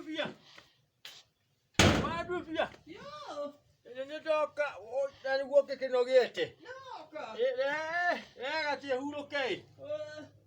Wandubia. Wandubia. Yo, Nĩ ndoka na nĩguo ngĩkĩnogete. nĩwoka. Rehe gatie hurũke ĩ.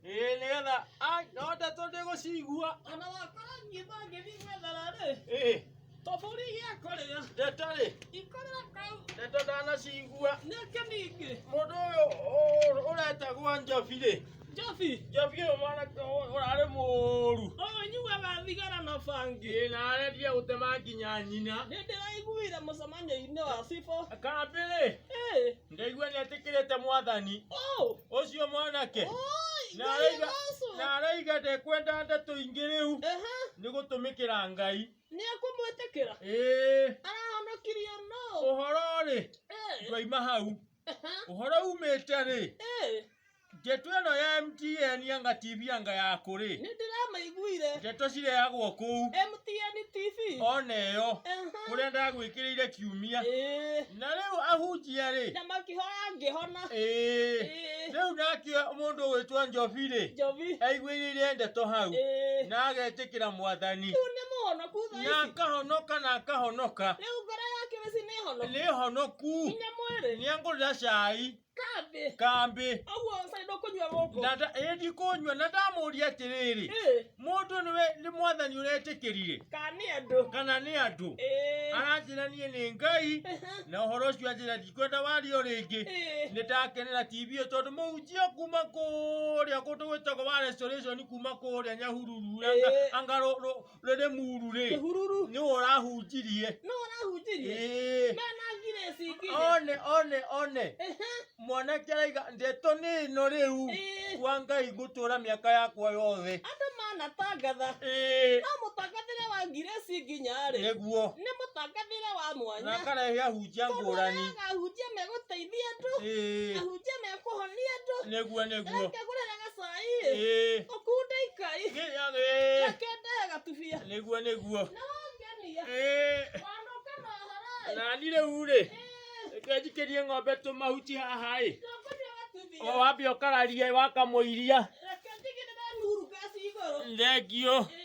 Ĩĩ nĩgetha ai no ndeto ndĩgũcigua. Ona wakora ngiuma ngĩthiĩ gwethara rĩ, Ĩĩ tũbũri gĩa kũrĩa, ndeto rĩ ikorĩra kau, ndeto ndanacigua. nĩkĩ ningĩ? Mũndũ ũyũ ũretagwo Njobi rĩ. Njobi, Njobi ũyũ mwanake ũrarĩ mũũru. ũyũ ũnyuaga thigara na bangi. Ĩĩ na arendia gũtema nginya nyina. Nĩ ndĩraiguire mũcemanio-inĩ wa cibũ. Kambĩ rĩ Ĩĩ, ndaigua nĩ etĩkĩrĩte mwathani ũũ, ũcio mwanake. ũĩ, Na Ngai araiga agocwo. na araiga ndekwenda ndeto ingĩ rĩu Ehe, nĩ gũtũmĩkĩra Ngai. nĩ ekũmwĩtĩkĩra. Ĩĩ Arahonokirio nũ? ũhoro rĩ Ĩĩ, ndwaima hau. ehe, Ũhoro umĩte rĩ ĩĩ, ndeto ĩno ya MTN anga TV anga yaku rĩ nĩ ndĩramaiguire. ndeto cirehagwo kũu MTN TV. ona ĩyo Ehe. kũrĩa ndagwĩkĩrĩire kiumia Ĩĩ, na rĩu ahunjia rĩ na makĩhoya ngĩhona. ĩĩ Ĩĩ, rĩu nake mũndũ ũgwĩtwo Njobi rĩ Njobi. aiguĩrĩire ndeto hau Ĩĩ, na agetĩkĩra mwathani rĩu nĩ mũhonoku thaa na ici. akahonoka na akahonoka Rĩu ngoro yake rĩci nĩ honoku. nĩ honoku Nginya mwĩrĩ. nĩ angũrĩra cai Kambĩ. kambĩ Ũguo cai ndũkũnyua gũkũ. na ĩ ndikũnyua na ndamũria atĩrĩrĩ Ĩĩ, mũndũ nĩwe nĩ mwathani ũretĩkĩrire kana nĩ andũ. kana nĩ andũ Ĩĩ. aranjĩra niĩ nĩ Ngai Ehe. na ũhoro ũcio anjĩra ndikwenda wario rĩngĩ Ĩĩ. nĩ ndakenera TV ĩyo tondũ mũhunjia kuma kũrĩa kũndũ gwĩtagwo wa restoration kuma kũrĩa Nyahururu anga, Ĩĩ. anga rũrĩ muru rĩ Kĩhururu. nĩwe ũrahunjirie Nũ ũrahunjirie? Ĩĩ. Mena ngirĩci nginya. one one one Ehe. mwanake araiga ndeto nĩ ĩno rĩu Ĩĩ. kwa Ngai ngũtũra mĩaka yakwa yothe Andũ manatangatha. Ĩĩ. No mũtangathĩre wa ngirĩci nginya rĩ. nĩguo Nĩ mũtangathĩre wa na mwanya. akarehe ahunjia Tondũ ngũrani arehaga ahunjia megũteithia andũ. Ĩĩ. Ahunjia mekũhonia andũ. nĩguo nĩguo Reke ngũrĩre gacai. Ĩĩ. Ũkunde ikai. Ĩĩ. Reke ndehe gatubia. nĩguo nĩguo Nĩ wangenia. Ĩĩ. Wanũka na ũhoro ĩ. nani rĩu rĩ Ĩĩ. reke njikĩrie ng'ombe tũmahuti haha ĩ Ndũkũnyua gatubia. o wambe ũkararie wakamũiria Reke njigĩrĩre nuru ngaci igũrũ. thengio Ĩĩ.